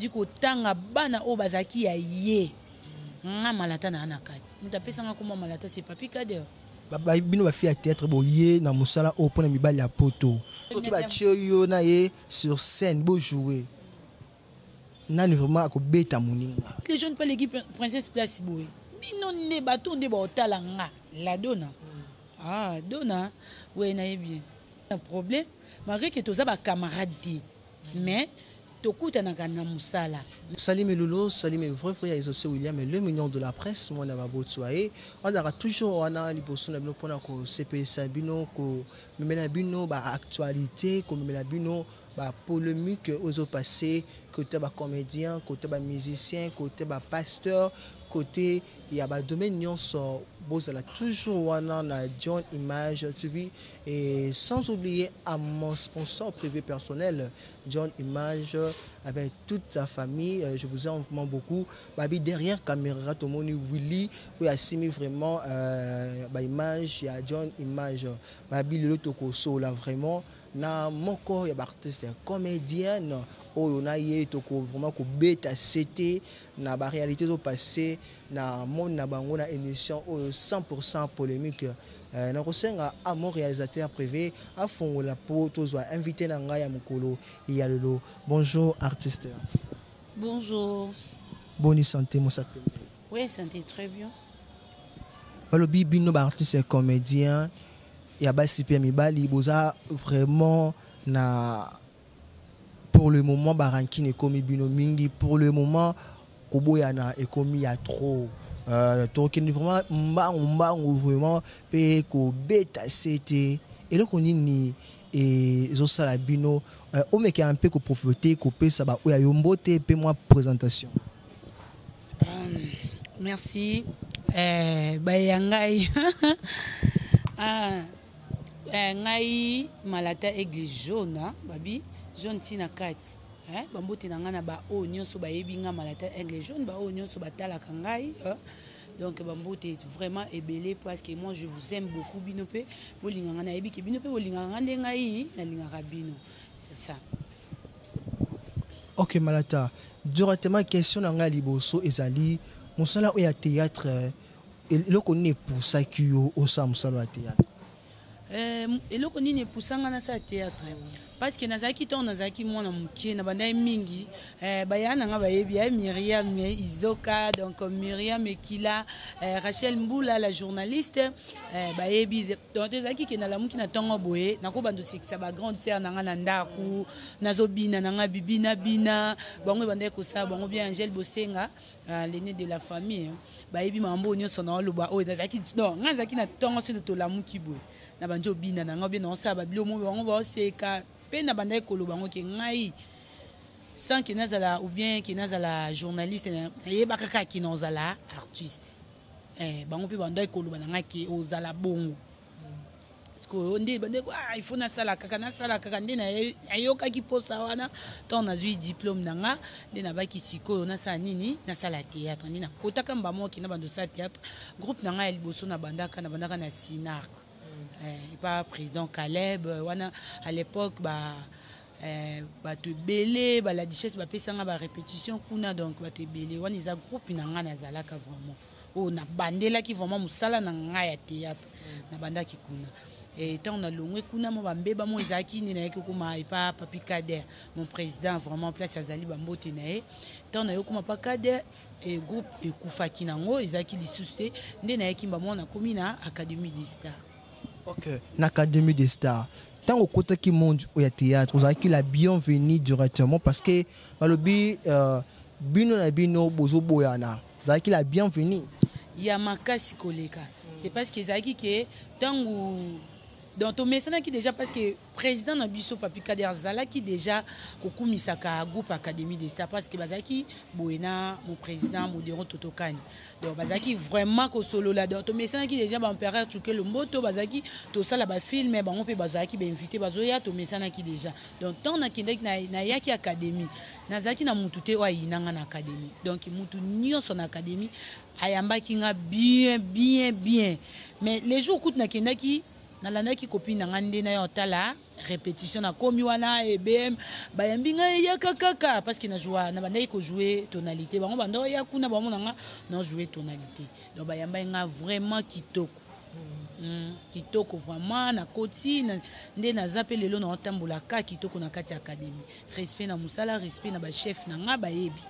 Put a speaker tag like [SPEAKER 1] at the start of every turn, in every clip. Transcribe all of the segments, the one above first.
[SPEAKER 1] abandi kotanga bana oyo bazalaki ya ye, nga Malata na na kati. Moto apesanga kombo Malata, c'est Papi Kader.
[SPEAKER 2] Bino bafille ya théâtre, boye na mosala oyo mpona mibali ya poto, soki batie yo na ye sur scène, bojouer, nani vraiment akobeta moninga?
[SPEAKER 1] Les jeunes, pas l'équipe Princesse Place boye, bino nde bato nde baotala nga la dona. Ah, dona we, nayebi ye problème, malgré que toza bacamarade te, mais tokutanaka na mosala.
[SPEAKER 2] Salim Lolo, Salim vrai frère Exaucé William, le mignon de la presse, mwana babotwa ye. Azalaka toujours wana liboso na bino mpona kosepelisa bino, komemela bino baactualité, komemela bino bapolémique oyo ezopasse côté bacomédien, côté bamusicien, côté bapasteur, côté ya badomaine nyonso. Bozala toujours wana na John Image TV et sans oublier à mon sponsor privé personnel, John Image, avec toute sa famille. Je vous aime vraiment beaucoup. Babi derrière caméra, tomoni Willy oyo asimi vraiment baimage ya John Image. Babi lelo tokosola vraiment na moko ya baartiste comédienne oyo na ye toko vraiment kobeta sete na baréalité ezopasse na monde na bango na émission oyo 100 polémique. Nakosenga a mon réalisateur privé afongola mpo tozwa invité na ngai ya mokolo ya lelo. Bonjour artiste.
[SPEAKER 1] Bonjour.
[SPEAKER 2] Boni santé, mosapembe?
[SPEAKER 1] Oui, santé très bien.
[SPEAKER 2] Balobi bino baartiste comédien ya basi mpe ya mibali, boza vraiment na, pour le moment barancune ekomi bino mingi, pour le moment koboyana ekomi ya trop. Tokende vraiment mbangu mbangu vraiment mpe kobeta sete. Eloko nini ezosala bino? Omeka mpe koprofite kopesa baoyo ya yo mbote mpe mwa présentation.
[SPEAKER 1] Merci. Baya ngai, ah, ngai Malata Aigle Jaune, babi jaune ntina kati, eh, bambote na ngai na baoyo nyonso bayebi nga Malata Aigle Jaune, baoyo nyonso batalaka ngai, eh. Donc bambote vraiment ebele, parce que moi je vous aime beaucoup. Bino mpe bolingaka, nayebi ke bino mpe bolingaka nga nde ngai nalingaka bino, c'est ça.
[SPEAKER 2] Ok Malata, directement question na ngai ya liboso ezali mosala oyo ya théâtre. Eloko nini epusaki yo osala mosala ya théâtre?
[SPEAKER 1] Eloko nini epusanga nasala théâtre? Parce que nazalaki, ntango nazalaki mwana moke, na bandai mingi, baya na nga bayebi ya Miriam Izoka, donc Miriam Ekila, Rachel Mbula la journaliste, bayebi. Donc ezalaki ke nalamuki na ntongo boye, nakobanda osekisa bagrande sœur na nga na ndako, nazobina na nga bibina bina bango, ebandaki kosala bango bien. Angèle Bosenga, l'aîné de la famille, bayebi makambo oyo nyonso na oloba oyo. Nazalaki, non, ngai nazalaki na ntongo, soki tolamuki boye, na bandi obina na ngai, obie naosala babilo mo, bango baoseka mpe na bandaki koloba yango ke ngai, sans ke nazala ou bien ke nazala journaliste, nayebaka kaka ke nazala artiste. Bango mpe bandaki koloba na ngai ke ozala bongo. Sikoyo nde bandeko, ah, il faut nasala kaka, nasala kaka. Nde nayokaki mposa wana ntango nazwi diplôme na nga, nde nabaki sikoyo nasala nini? Nasala théâtre. Nde nakotaka mbamoki na bando osala théâtre. Groupe na ngai ya liboso, nabandaka na Sinarc, epa président Caleb wana à l'époque. Ba bato ebele, bala Duchesse, bapesanga barépétition kuna. Donc bato ebele wana, eza groupe na ngai nazalaka vraiment, oyo nabandelaki vraiment mosala na ngai ya théâtre, nabandaki kuna. Ntango nalongwe kuna, mo bambeba mo ezalaki nde nayaki kokóma epa Papi Kader, mon président vraiment, place azali, bambote na ye. Ntango naye okóma pa Kader, e groupe ekufaki nango, ezalaki lisusu te. Nde nayaki mbamo, nakomi na Académie des Stars.
[SPEAKER 2] Ok, na Académie des Stars, ntango okotaki monde oyo ya théâtre, ozalaki la bienvenue directement? Parce que balobi bino na bino bozoboyana. Ozalaki la bienvenue?
[SPEAKER 1] Ya makasi koleka. C'est parce que ezalaki ke ntango, donc tomesanaki déjà, parce que président na biso Papi Kader azalaki déjà kokumisaka groupe Académie des Stars, parce que bazalaki boye na mon président Modero Totokani. Donc bazalaki vraiment kosolola. Donc tomesanaki déjà, baempereur Tshuke Lomboto bazalaki tosala bafilme, bango mpe bazalaki bainvité, bazoya, tomesanaki déjà. Donc ntango nakendaki, nayaki académie, nazalaki na mutu te oyo ayinanga na académie. Donc mutu nyonso na académie ayambaki nga bien bien bien. Mais les jours kutu nakendaki Nalandaki copine na nga nde na yo tala répétition. Nakomi wana, ebm bayambi ngai, eyaka kaka parce que najoua, na bandaki kojouer tonalité. Bango banda oya kuna, bamona nga na jouer tonalité, donc bayambaki nga vraiment kitoko. Kitoko vraiment. Nakoti nde naza mpe lelo naotambola ka kitoko na kati ya académie. Respect na mosala, respect na bachef na nga, bayebi.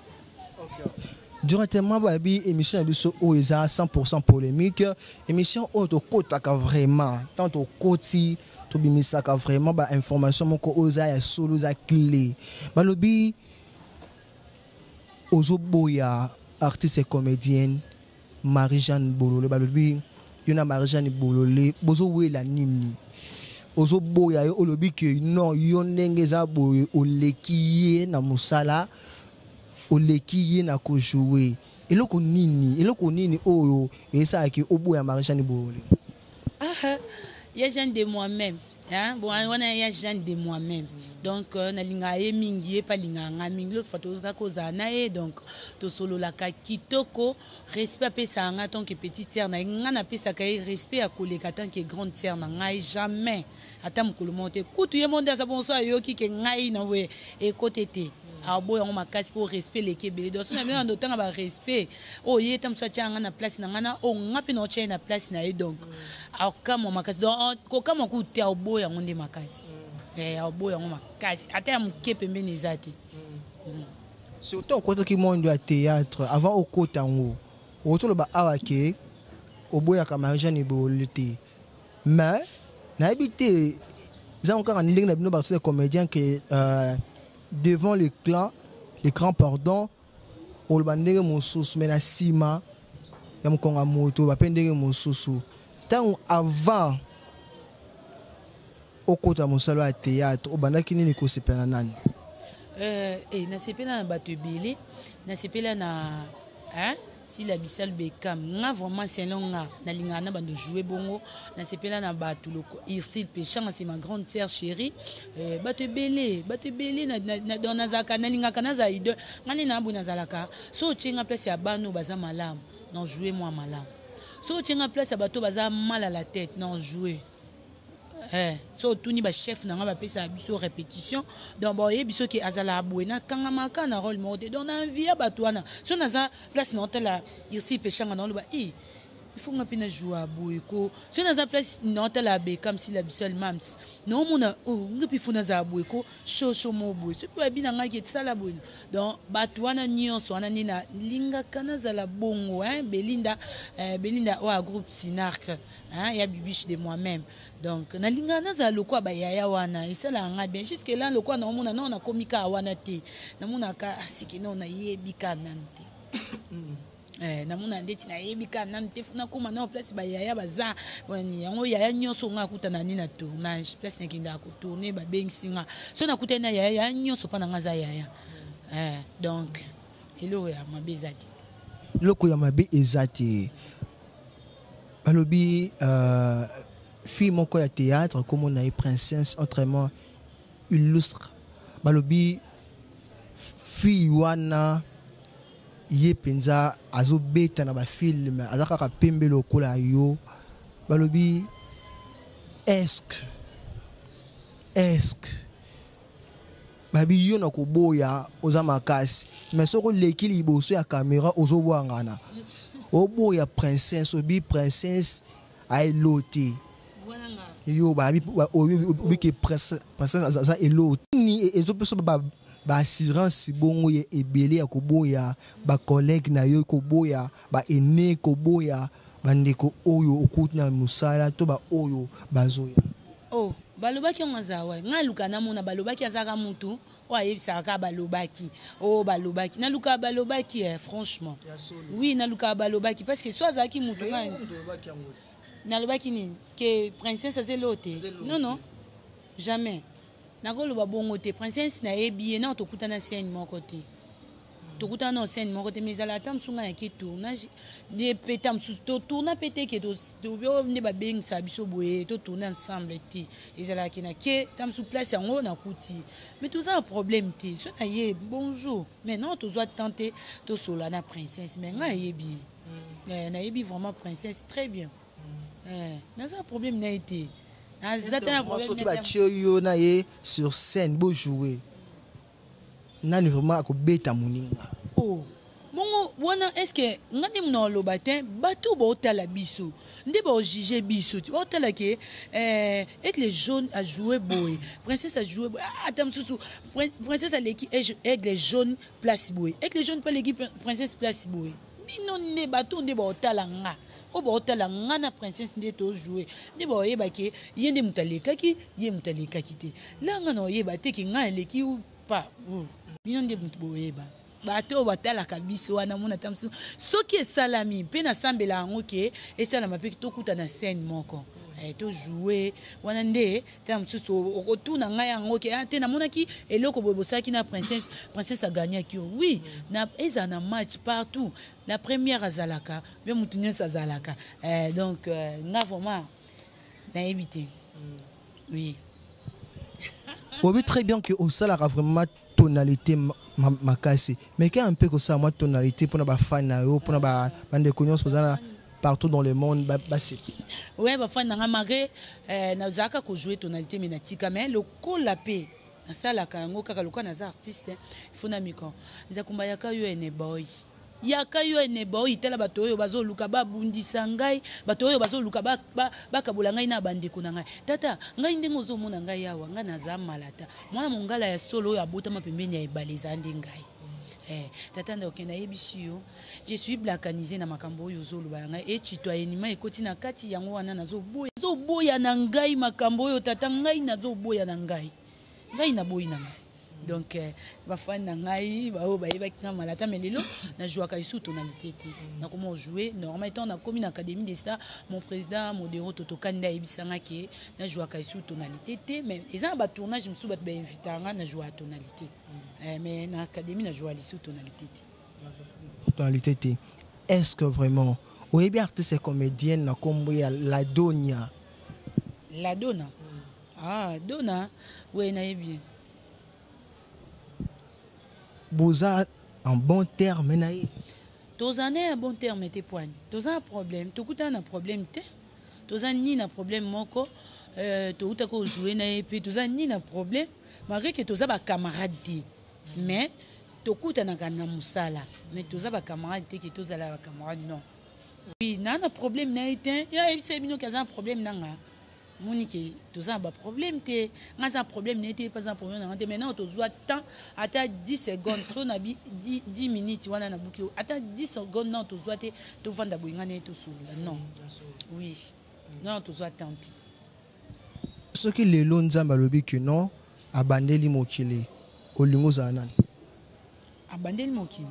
[SPEAKER 2] Directement, bayebi émission na biso oyo eza 100 polémique, émission oyo tokotaka vraiment. Tant tokoti, tobimisaka vraiment bainformation moko oyo eza ya solo, eza clé. Balobi ozoboya artiste et comédienne Marie-Jeanne Bolole. Balobi yo na Marie-Jeanne Bolole bozowela nini? Ozoboya yo, olobi ke non, yo ndenge eza boye, oleki ye na mosala, oleki ye na kojouer. Eloko nini, eloko nini oyo esalaki oboya Marie-Jeanne Bolole?
[SPEAKER 1] Ah, ya Jeanne de moi-même, hein? Bon, wana ya Jeanne de moi-même, donc nalingaka ye mingi, ye mpe alingaka nga mingi. L'autre fois toza kozala na ye, donc tosololaka kitoko. Respect apesaka nga tant que petite sœur na ye, nga napesaka ye respect ya koleka tant que grande sœur na ngai. Jamais, ata mokolo moko te. Kutu ye mo nde aza bonso, ayoki ke ngai na boye ekote te, aboya yango makasi mpo respect eleki ebele. Donc so na bino na otanga barespect oyo ye ta mosu atia nga na place na ngai, na oyo nga mpe na otia ye na place na ye, donc akamwa makasi. Donc kokamwa kutu te, aoboya yango nde makasi, aoboya yango makasi, ata ya moke pembeni eza te.
[SPEAKER 2] Surtout okotaki monde ya théâtre, avant okota yango, okotoloba awa ke oboyaka Marie-Jeanne Bolole te, mais nayebi te, eza kaka ndenge na bino baartiste comédien ke devant le clan, l'écran, pardon, oloba ndenge mosusu, mais na nsima ya mokongo ya moto bape ndenge mosusu. Ntango avant okota mosala ya théâtre, obandaki nini, kosepela na nani?
[SPEAKER 1] Nasepela na bato ebele. Nasepela na, hein? Sila Bisal Bekam, nga vraiment, selon nga, nalingaka na bando jouer bongo. Nasepela na bato loko Irsil Pechanga, c'est ma grande sœur chérie. Bato ebele, bato ebele. Nazalaka, nalingaka nazala idole. Nga nde na boye nazalaka, so otie nga place ya bana oyo baza malamu, na jouer mwa malamu. So otie nga place ya bato baza mal à la tête, na jouer. So otuni bachef na nga, bapesaka biso répétition, donc baoyebi soki azalaka boye, nakangamaka na rôle moko te. Donc na envie ya bato wana, so naza place na otala Irsi Peshanga, na oloba i il faut nga mpe na joua boye ko. So naza place na otala Bekam, Sila Bisol, Mams, naomona oh, nga mpe faut nazala boye ko, shosho mo boye. Soki babi na ngai ke tisala boye, donc bato wana nyonso wana nde nalingaka nazala bongo, hein? Belinda, Belinda oyo ya groupe Sinark, hein? Ya Bibiche de moi-même. Donc nalingaka nazala lokola bayaya wana, esalaka ngai bien. Jusque là, lokola naomona nao, nakomi kaka wana te, namonaka siki nao, nayebi kaka nanu te. Namona ndeti nayebi kaka nanu te, nakóma nao place bayaya baza yango. Yaya nyonso nga akutana ni na tournage, place nakendaka kotourner, babengisi nga, so nakutani na yaya, yaya nyonso mpa na nga aza yaya. Donc eloko ya mabe eza te.
[SPEAKER 2] Eloko ya mabe eza te. Balobi fille moko ya théâtre, kombo na ye Princesse, autrement Illustre, balobi fille wana ye mpenza azobeta na bafilm, aza kaka pembe lokola yo. Balobi est-ce que babi yo na koboya oza makasi, mais soki oleki liboso ya caméra, ozobwangana, oboya Princesse, obi Princesse aelo te. Yo babi obi ke Princesse aza elo nini, ezopesa baassurance bongo ye ebele ya koboya bacollègue na yo, koboya baene, koboya bandeko oyo okuti na mosala to baoyo bazoya?
[SPEAKER 1] Oh, balobaki yango, aza wa ngai aluka namona. Balobaki azalaka mutu oyo ayebisaka kaka balobaki oyo balobaki. Nalukaka balobaki, franchement oui, nalukaka balobaki parce que so azalaki mutu, ngai nalobaki nini ke Princesse aza elo te? Non, non, jamais nakoloba bongo te. Princesse nayebi ye nao, tokutana scène moko te, tokutana na scène moko te, mais ezala ata mosu ngai nake tournage nde mpe ta mosusu totourna mpe te ke nde babengisaka biso boye totourne ensemble te. Ezalaki na ke ta mosusu place yango nakuti, mais toza na problème te. So na ye bonjour, mais non, tozwa temps te tosola na Princesse, mais ngai ayebi ye, nayebi vraiment Princesse très bien, naza na problème na ye te. Naza te na problème.
[SPEAKER 2] Soki batie yo na ye sur scène, bojouer, nani vraiment akobeta moninga?
[SPEAKER 1] Oh, bongo wana, est ce que nga nde mona oloba te? Bato baotala biso nde baojuge biso ti baotala ke Aigle Jaune ajoue boye, Princesse ajoue boye. Ah, ata mosusu Princesse aleki Aigle Jaune place boye, Aigle Jaune mpe aleki Princesse place boye. Bino nde bato nde baotala nga, oyo baotala nga na Princesse nde tojoue, nde baoyeba ke ye nde moto alekaki, ye moto alekaki te. La nga na oyeba te ke ngai aleki pa. Bino nde moto boyeba, bato oyo batalaka biso wana. Mona, ata mosusu soki esalami mpe nasambela yango ke esalama mpe tokuta na scène moko, tojoue wana nde tala mosusu okotuna ngai yango ke ah, te, namonaki eloko boye bosalaki na Princesse, Princesse agagnaki yo. Oui, na ezala na match partout, la première azalaka mpe motu nyonso azalaka. Donc nga vraiment nayebi te, oui.
[SPEAKER 2] Oyebi très bien que osalaka vraiment tonalité makasi, mais ke un peu kosala mwa tonalité mpona bafan na yo, mpona bandeko nyonso baza na partout dans le monde basepi.
[SPEAKER 1] Ouais, bafan na nga, malgré nazalaka kojouer tonalité, mais natika. Mais lokola mpe nasalaka yango kaka lokola naza artiste, il faut na miko nzakumba yaka yo ene boy, yaka yo ene boy. Tala, bato oyo bazoluka babundisa ngai, bato oyo bazoluka bakabola ngai na bandeko na ngai. Tata, ngai ndenge ozomona ngai awa, ngai naza malata, mwana mongala ya solo oyo abotama pembeni ya ebale, eza nde ngai. Tata ndoke, nayebisi yo, je suis balkanisé na makambo oyo ozoloba ya ngai. Ecitoyenima ekoti na kati yango wana, nazoboya, nazoboya na ngai makambo oyo. Tata, ngai nazoboya na ngai, ngai naboyi na ngai. Donc bafani na ngai baoyo bayebaki nga malata, mais lelo najouaka lisusu tonalité te, nakoma ojouer normal. Ntango nakomi na Académie des Stars, mon président Modero Totokani nde ayebisanga ke najouaka lisusu tonalité te. Mais eza na batournage mosusu, bato bainvitaka nga, najouaka tonalité, mais na académie najouaka lisusu tonalité
[SPEAKER 2] te. Tonalité te. Est ce que vraiment oyebi artiste comédienne na nkombo ya Ladonia?
[SPEAKER 1] Ladona? Ah, Dona, we, nayebi ye.
[SPEAKER 2] Boza en bon terme na ye?
[SPEAKER 1] Toza na ya bon terme te. Poani toza na problème? Tokutana na problème te, toza ni na problème moko. Toutaka kojouer na ye mpe toza ni na problème, malgré ke toza bacamarade te, mais tokutanaka na mosala, mais toza bacamarade te. Ke tozala bacamarade, non. Oui, naa na problème na ye te. Ye ayebisa bino ke aza na problème na nga? Moni ke toza na baproblème te. Nga aza na problème na ye te, mpe aza na problème na nga te. Maintenant tozwa temps ata 10 secondes, so na bi 10 minutes wana nabuki, ata 10 secondes non, tozwa te, tovanda boye, nga na ye tosolola, non. Oui, non, tozwa temps te.
[SPEAKER 2] Soki lelo Nzambe alobi ke non, abandeli mokili, olingi ozala nani?
[SPEAKER 1] Abandeli mokili?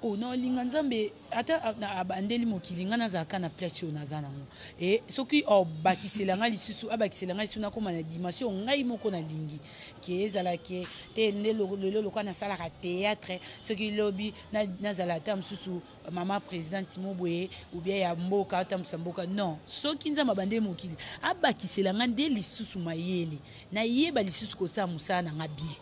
[SPEAKER 1] O, na olinga Nzambe ata abandeli mokili, ngai nazalaka na place oyo naza nango. E soki obakisela ngai lisusu, abakisela ngai lisusu, nakóma na dimension ngai moko nalingi ke ezala ke te. Nde lelo lokola nasalaka théâtre, soki lobi nazala ata mosusu mama présidente mo boye ou bien ya mboka, ata mosusu ya mboka, non. Soki Nzambe abandeli mokili, abakisela ngai nde lisusu mayele, nayeba lisusu kosala mosala na nga bien.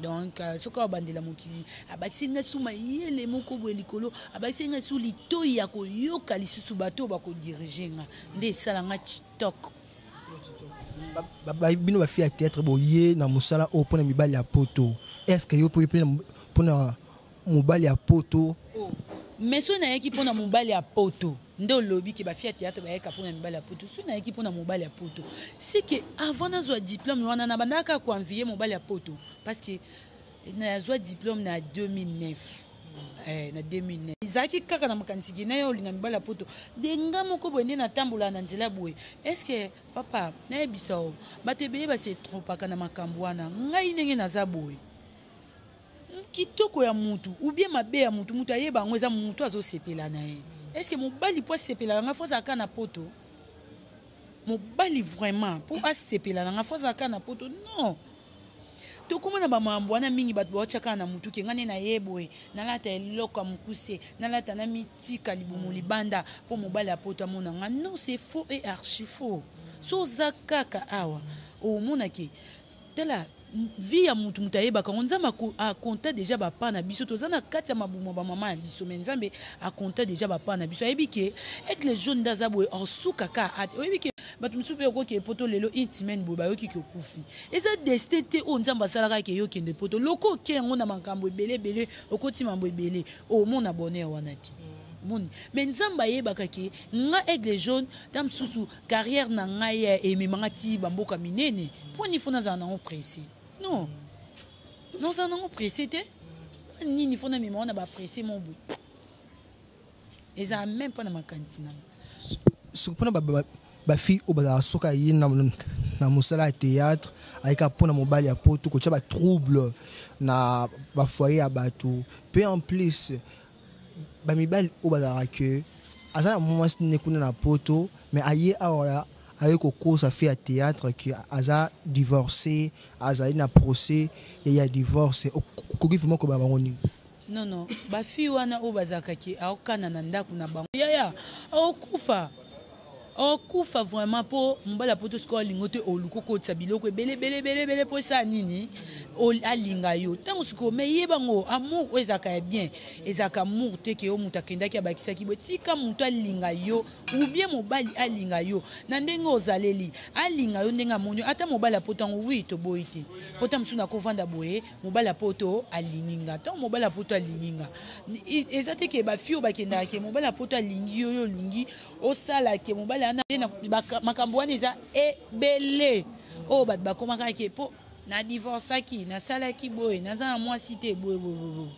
[SPEAKER 1] Donc soki abandela mokili, abakisi ngai su mayele moko boye likolo, abakisi ngai su litoi ya koyoka lisusu bato oyo bakodirige nga, nde esala nga kitoko.
[SPEAKER 2] Bino bafille ya théâtre, boye na mosala oyo mpona mibali ya poto. Est ce que yo mpo mpona mobali ya poto?
[SPEAKER 1] Oh. Mais soki nayaki mpona mobali ya poto, nde olobi ke bafille ya théâtre bayaka mpona mibali ya poto. Soki nayaki mpona mobali ya poto, c'est que avant nazwa diplôme wana, na bandaka koenvie mobali ya poto, parce que nazwa diplôme na 2009. Na 2009 ezalaki kaka na makanisi ke naye olinga mibali ya poto. De nga moko boye nde natambola na nzela boye. Est ce que, papa, nayebisa o, bato ebele base trompaka na makambo wana. Ngai ndenge naza boye, kitoko ya mutu ou bien mabe ya mutu, mutu ayeba yango eza mutu azosepela na ye. Est ce que mobali mpo asepela na ngai, fo azalaka na poto? Mobali vraiment mpo asepela na ngai, fo azalaka na poto? Non. Tokóma na bamambo wana mingi, bato baotya kaka na mutu ke ngai nde naye boye, nalata eloko ya mokuse, nalata na mitika libumu libanda mpo mobali ya poto amona nga. Non, c'est faux et archi faux. So oza kaka awa, omonaki. Tala vie ya mutu, mutu ayebaka yango. Nzambe akonta deja bapa na biso, toza na kati ya mabumu ya bamama ya biso, mais Nzambe akonta deja bapa na biso. Ayebi ke Aigle Jaune nde aza boye, osuka ka oyebi ke bato mosusu mpe okoki poto lelo une semaine boye bayoki ke okufi. Eza destin te oyo Nzambe asalaka ke yo okende poto. Loko oke yango na makambo ebele ebele, okoti mambo ebele, omona bonheur wana te. Moni, mais Nzambe ayebaka ke nga Aigle Jaune ta mosusu carrière na ngai ememanga ti bamboka minene. Mpo nini fo nazala nango pressé? Non, nazala nango pressé te. Nini fo namema wana bapressé mo boye? Ezala même mpo na makanisi nanga.
[SPEAKER 2] Soki mpona bafille oyo bazalaka, soki aye na mosala ya théâtre, ayeka mpona mobali ya poto, kotia batrouble na bafoyer ya bato, mpe en plus bamibali oyo bazalaka ke aza na mwasi ne kuna na poto, mais aye awa, aye kokosa fille ya théâtre ke aza divorcé, azali na procès ya divorce, okoki vraiment koba bango nini?
[SPEAKER 1] Non, bafille wana oyo bazalaka ke aokana na ndako na bango, yaya, aokufa, okufa vraiment. Mpo mobali ya poto sikoyo alingo te, oluka okotisa biloko ebele ebele ebele ebele mpo esala nini? Alinga yo ntango sikoyo. Mais yeba ngo, amour oyo ezalaka ya bien, ezalaka amour te ke yo moto akendaki abakisaki boye. Tika moto alinga yo, ou bien mobali alinga yo na ndenge ozaleli, alinga yo ndenge amoni yo. Ata mobali ya poto yango, wi, toboyi te. Po ta mosusu nakovanda boye, mobali ya poto alingi nga. Ntango mobali ya poto alingi nga, eza te ke bafille oyo bakendaka ke mobali ya poto alingi yo, yo olingi osala ke mobali wana. Makambo wana eza ebele oyo bato bakomaka ke mpo na divorçaki, nasalaki boye, naza na mwasi te, boye boye boye.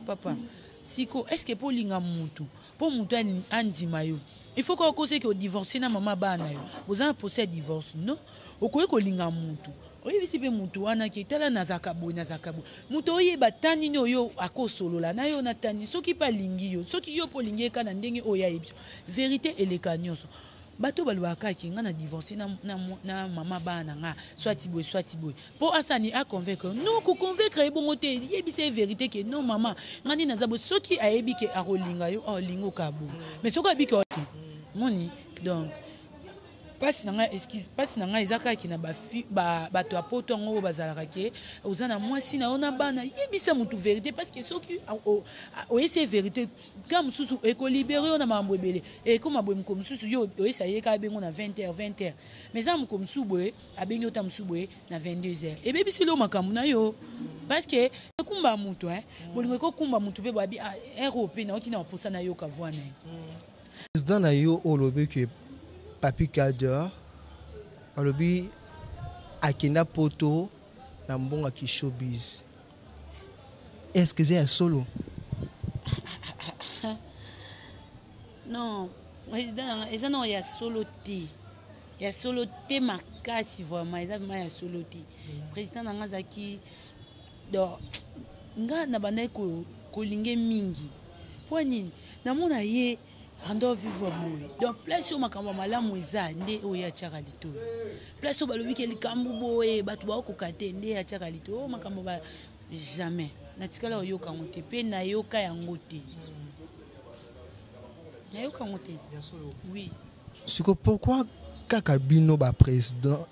[SPEAKER 1] Papa, siko est ce que mpo olinga mutu, mpo mutu andima yo, il faut kaka okoseki odivorce na mama bana na yo, boza na procès ya divorce? Non. Okoki kolinga mutu, oyebisi mpe mutu wana ke tala, nazalaka boye, nazalaka boye. Moto oyeba ta nini oyo akosolola na yo na tani. Soki mpe alingi yo, soki yo mpe olingi ye, ka na ndenge oyo ayebi so vérité eleka nyonso. Bato balobaka kaka nga na divorce na mama bana na nga, swati boye, swati boye, mpo asani aconvaincre. Non, koconvaincre ye bongo te. Yebisa ye vérité ke non, mama, nga nde naza boye. Soki ayebi ke akolinga yo, aolinga oka bongo. Mais soki ayebi ke te, moni, donc mpasi na ngai, excuse, mpasi na ngai eza kaka na bato ya poto yango oyo bazalaka ke oza na mwasi na yo na bana. Yebisa motu vérité, parce que soki oyesi ye vérité, ka mosusu ekolibérer yo na makambo ebele. Ekoma boye, moko mosusu yo oyesa ye kaka abengo na 20 heures, 20 heures, mais eza moko mosusu boye abengi yo ta mosusu boye na 22 heures, ebebisili yo makambo na yo, parce que ekumba motu, bolingo ekokumba motu mpe boabi heure oyo mpe naoki na baposa nayoka voix na ye.
[SPEAKER 2] Président na yo oyo olobi ke Papi Kader, alobi akenda poto na mbongo ya kishowbiz, est ce que eza ya solo?
[SPEAKER 1] Non, président nanga, eza nao ya solo te, ya solo te makasi. Vraiment, eza vraiment ya solo te. Président nanga azalaki, donc nga na bandaki kolinge mingi. Mpo nini? Namona ye ando vivre boye. Donc place oyo makambo ya malamu eza, nde oyo atiaka litoi. Place oyo balobi ke likambo boye, bato baokoka te, nde atiaka litoi. Oyo makambo ba jamais natikala oyoka yango te, mpe nayoka yango te, nayoka yango te, oui.
[SPEAKER 2] Siko pourquoi kaka bino baprésident,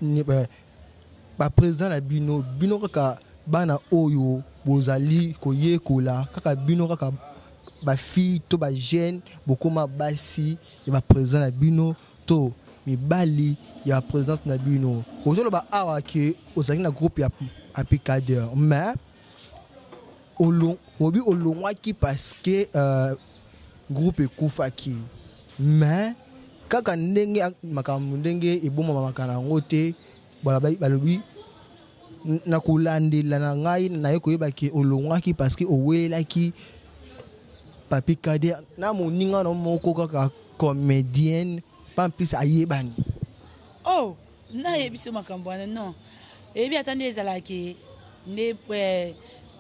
[SPEAKER 2] baprésident na bino, bino kaka bana oyo bozali koyekola, kaka bino kaka bafille to bajeune bokóma basi ya baprésident na bino to mibali ya présidence na bino? Ozoloba awa ke ozalaki na groupe ya Papi Kader, mais obi olongwaki parce que groupe ekufaki. Mais kaka ndenge makambo ndenge ebomamaka na yango te, balobi na kolandela na ngai naye koyeba ke olongwaki parce que owelelaki Papi Kader na moninga na moko kaka comédienne, pas plus ayebani.
[SPEAKER 1] Oh, nayebi so makambo wana, non. Eyebi ata nde ezalaki nde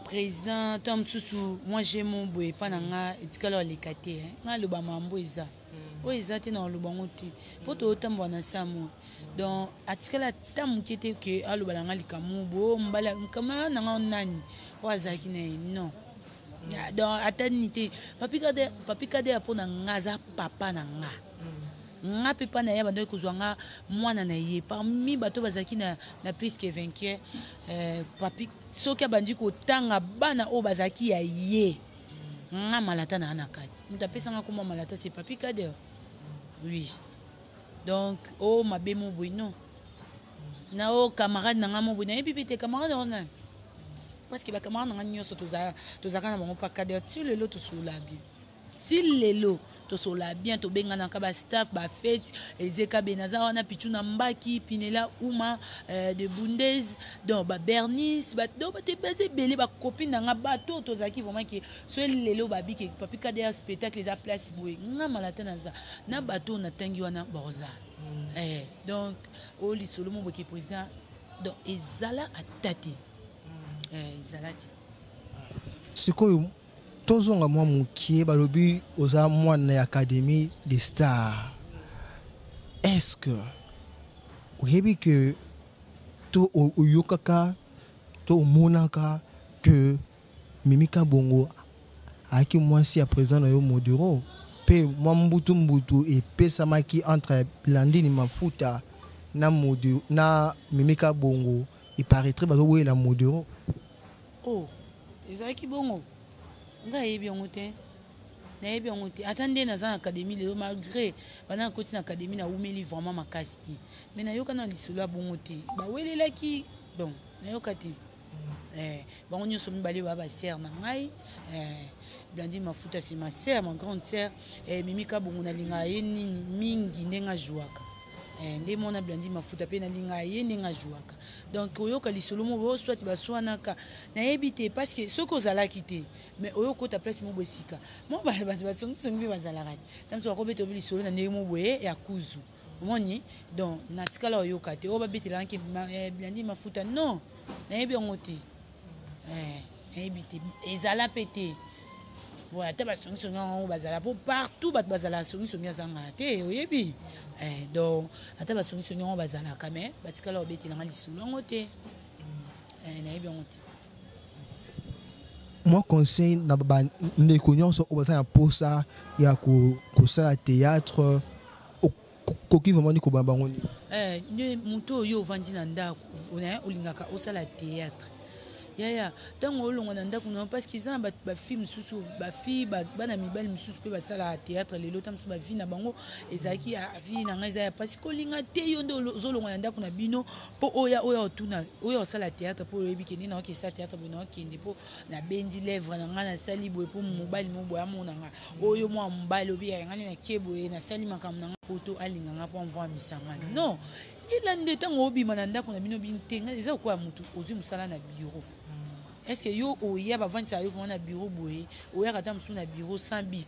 [SPEAKER 1] président to mosusu. Moi jemo boye epa na nga etikala oleka te. Nga aloba mambo eza oyo eza te, na oloba yango te mpo tootambola na sa moi. Donc atikala ata moke te ke aloba na nga likambo boye, mobali kama na nga nani oyo azalaki na ye. Non, donc ata nini te. Papi Kader mpo na nga aza papa na nga. Nga mpe mpa na ye abandaki kozwa nga mwana na ye parmi bato bazalaki na plus que vainqueur. Papi soki abandi kotanga bana oyo bazalaki ya ye, nga Malata na na kati. Moto apesanga kombo Malata, c'est Papi Kader, oui. Donc o mabe mo boye, non, na o camarade na nga mo boye, nayebi mpe te camarade yango nani, parce que bacamarade na nga nyonso tozalaka na bango pa Kader ti lelo, tosolola bien. Ti lelo tosolola bien, tobenganaka bastaff, bafete ezeka be naza wana, Pichu na Mbaki, Pinela Uma de Bundes, donc babernice, donc bato baza ebele, bacopine na nga, bato oyo tozalaki vraiment ke so lelo babiki Papi Kader spectacle eza place boye, nga Malata naza na bato oyo natangi wana bakozala. Donc oyo lisolo mo boke président, donc ezala ata te, ezala te.
[SPEAKER 2] Sikoyo tozonga mwa mokie. Balobi oza mwana ya Académie des Stars. Est ce que oyebi ke to oyokaka to omonaka ke Mimi Kabongo ayaki mwasi ya président na yo Modero, mpe mwa mbutu mbutu epesamaki entre Blandine Mafuta na Modero na Mimi Kabongo? Il paraîtrait bazoboyela Modero.
[SPEAKER 1] Oh, ezalaki bongo? Ngai ayebi yango te, nayebi yango te. Ata nde naza na académie lelo, malgré banda nakoti na académie, nawumeli vraiment makasi te, mais nayoka na lisolo ya bongo te, bawelelaki. Donc nayoka te. Bango nyonso mibale baa basœur na ngai. Blandine Mafuta, c'est ma sœur, ma grande sœur. Mimi Kabongo, nalingaka ye nini mingi ndenge azwaka. Nde mona Blandine Mafuta mpe nalingaka ye ndenge azwaka. Donc oyoka lisolo moko oyo soit baswanaka, nayebi te, parce que soki ozalaki te, mais oyo okota place moko esika mo bato basongisongi mpe bazalaka te, ta mosu bakobeta obi lisolo na ndenge mo boye ya kuzu, omoni. Donc natikala oyoka te oyo babetelaki Blandine Mafuta. Non, nayebi yango te, nayebi te, ezala mpe te. Ata basongisongi yango bazala, po partout bato bazalaka, songisongi azangaka te, oyebi. Donc ata basongisongi yango bazalaka, mais batikala babetelanga lisolo yango te, nayebi yango te.
[SPEAKER 2] Mwa conseil na bandeko nyonso oyo baza na posa ya kosala théâtre, koki vraiment ni kobana bango
[SPEAKER 1] nini? Moto oyo ovandi na ndako, olingaka osala théâtre, yaya, ntango olongwa na ndako na, parce que eza na bafille mosusu, bafille, bana mibali mosusu mpe basalaka théâtre lelo, ta mosusu bavie na bango ezalaki vie na ngai eza ya mpasi. Kolinga te yo nde ozolongwa na ndako na bino mpo oya, oya otuna, oya osala théâtre, mpo oyebi kende na okesa théâtre boye, na okende mpo nabendi lèvre na ngai, nasali boye mpo mobali mo boye amona nga, oyo mwa mobali obi ya ngai, nake boye, nasali makambo na ngai po to alinga nga, mpo amvwamisa ngai. Non, yela nde ntango obima na ndako na bino bintenga, eza kokoya motu ozwi mosala na bureau. Est ce que yo oya bavandisaka yo vraiment na bureau boye, oyaka ata mosusu na bureau sans bic,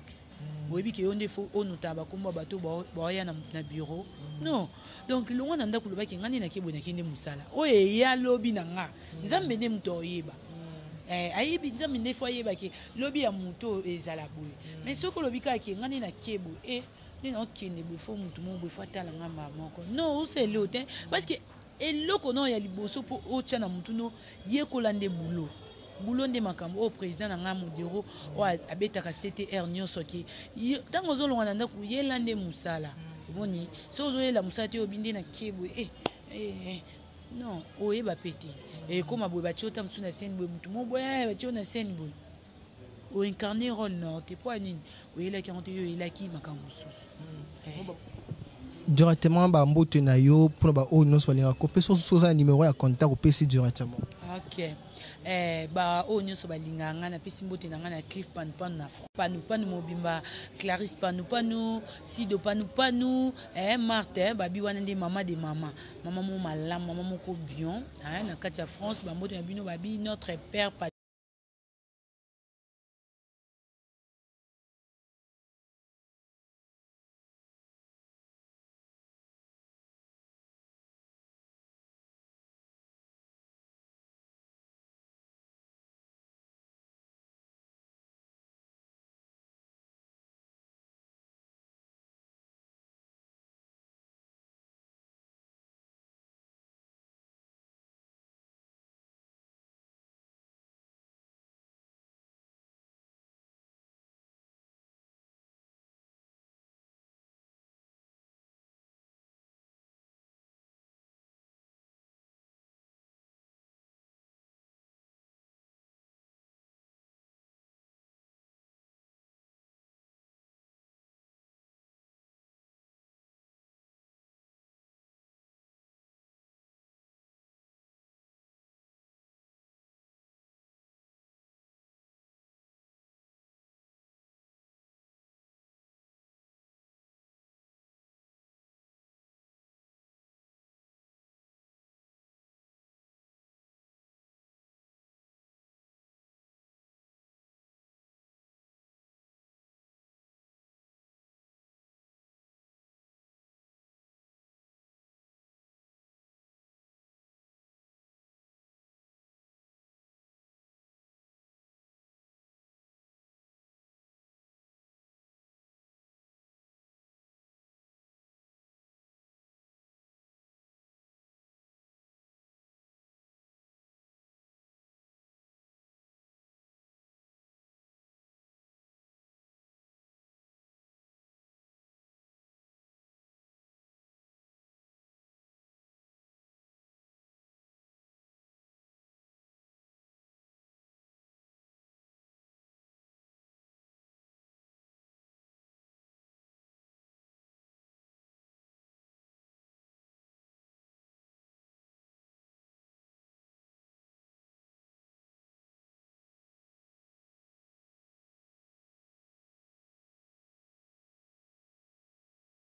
[SPEAKER 1] oyebi ke yo nde fo onotaka bakombo ya bato baoya na bureau? Non. Donc longwa na ndako, olobaki ngai nde nake boye, nakende mosala oyo eya lobi na nga, Nzambe nde moto oyeba. Ayebi, Nzambe nde fo ayebaki lobi ya moto oyo ezala boye. Mais soki olobi kaka ke ngai nde nake boye, e nde naokende boye, fo motu moko boye fo atala nga mbala moko, non, osele o te, parce que eloko no ya liboso mpo otya na motu no, yekola nde boulot. Boulot nde makambo oyo président na ngai Modero oyo abetaka ctr nyonso ke ntango ozolongwa na ndako, yela nde mosala. Omoni, soki ozoyela mosala te, obi nde nakie boye, eh, non, oyeba mpe te. Ekóma boye, batie ota mosusu na scène boye, motu mo boye batie yo na scène boye, oincarne rôle na te. Mpo ya nini? Oyelaki yango te, yo oyelaki makambo mosusu.
[SPEAKER 2] Directement bambote na yo mpona baoyo nyonso balingaka kopesa, soki oza na numéro ya contact, opesi directement.
[SPEAKER 1] Ok, baoyo nyonso balingaka ngai, napesi mbote na ngai na Cliff Panupanu, na Panupanu mobimba, Clarisse Panupanu, Sido Panupanu, Marthe, babi wana nde mama de mama, mama mo malamu, mama moko bien, na kati ya France. Bambote na bino, babi notre père.